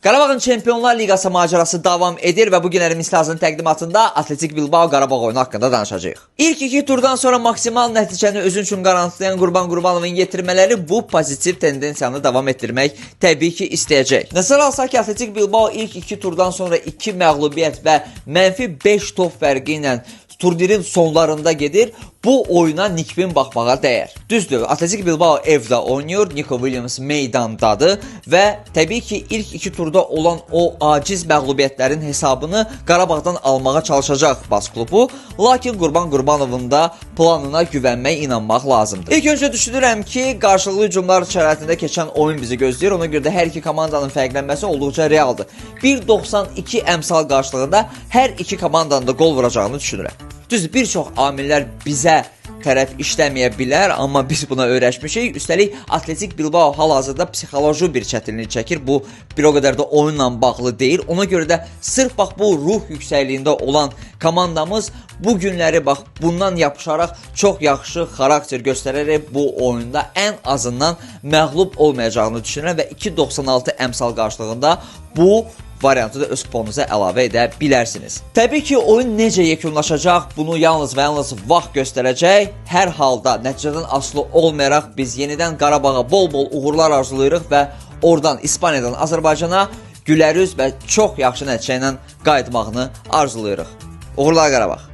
Qarabağın Çempionlar Liqası macərası davam edir və bu günləri Mislazın təqdimatında Atletik Bilbao Qarabağ oyunu haqqında danışacağıq. İlk iki turdan sonra maksimal nəticəni özün üçün qarantlayan Qurban Qurbanovun yetirmələri bu pozitiv tendensiyanı davam etdirmək təbii ki istəyəcək. Nəzərə alsaq ki, Atletik Bilbao ilk iki turdan sonra 2 məğlubiyyət və mənfi 5 top fərqi ilə turnirin sonlarında gedir. Bu oyuna nikbin baxmağa dəyər. Düzdür, Atletik Bilbao evdə oynayır, Nico Williams meydandadır və təbii ki, ilk iki turda olan o aciz məğlubiyyətlərin hesabını Qarabağdan almağa çalışacaq Bas klubu. Lakin Qurban Qurbanovun da planına güvənmək, inanmaq lazımdır. İlk öncə düşünürəm ki, qarşılıqlı hücumlar şəraitində keçən oyun bizi gözləyir. Ona görə də hər iki komandanın fərqlənməsi olduqca realdır. 1.92 əmsal qarşılığında hər iki komandanın da qol vuracağını düşünürəm. Düzdür, bir çox amillər bizə tərəf işləməyə bilər, amma biz buna öyrəşmişik. Üstəlik Atletik Bilbao hal-hazırda psixoloji bir çətinlik çəkir. Bu bir o qədər də oyunla bağlı deyil. Ona görə də sırf bax bu ruh yüksəkliyində olan komandamız bu günləri bax bundan yapışaraq çox yaxşı xarakter göstərərək bu oyunda ən azından məğlub olmayacağını düşünürəm və 2.96 əmsal qarşılığında bu variantı da öz kuponunuza əlavə edə bilərsiniz. Təbii ki, oyun necə yekunlaşacaq, bunu yalnız və yalnız vaxt göstərəcək. Hər halda nəticədən asılı olmayaraq biz yenidən Qarabağa bol-bol uğurlar arzulayırıq və oradan İspaniyadan Azərbaycana gülərüz və çox yaxşı nəticə ilə qayıtmağını arzulayırıq. Uğurlar Qarabağ!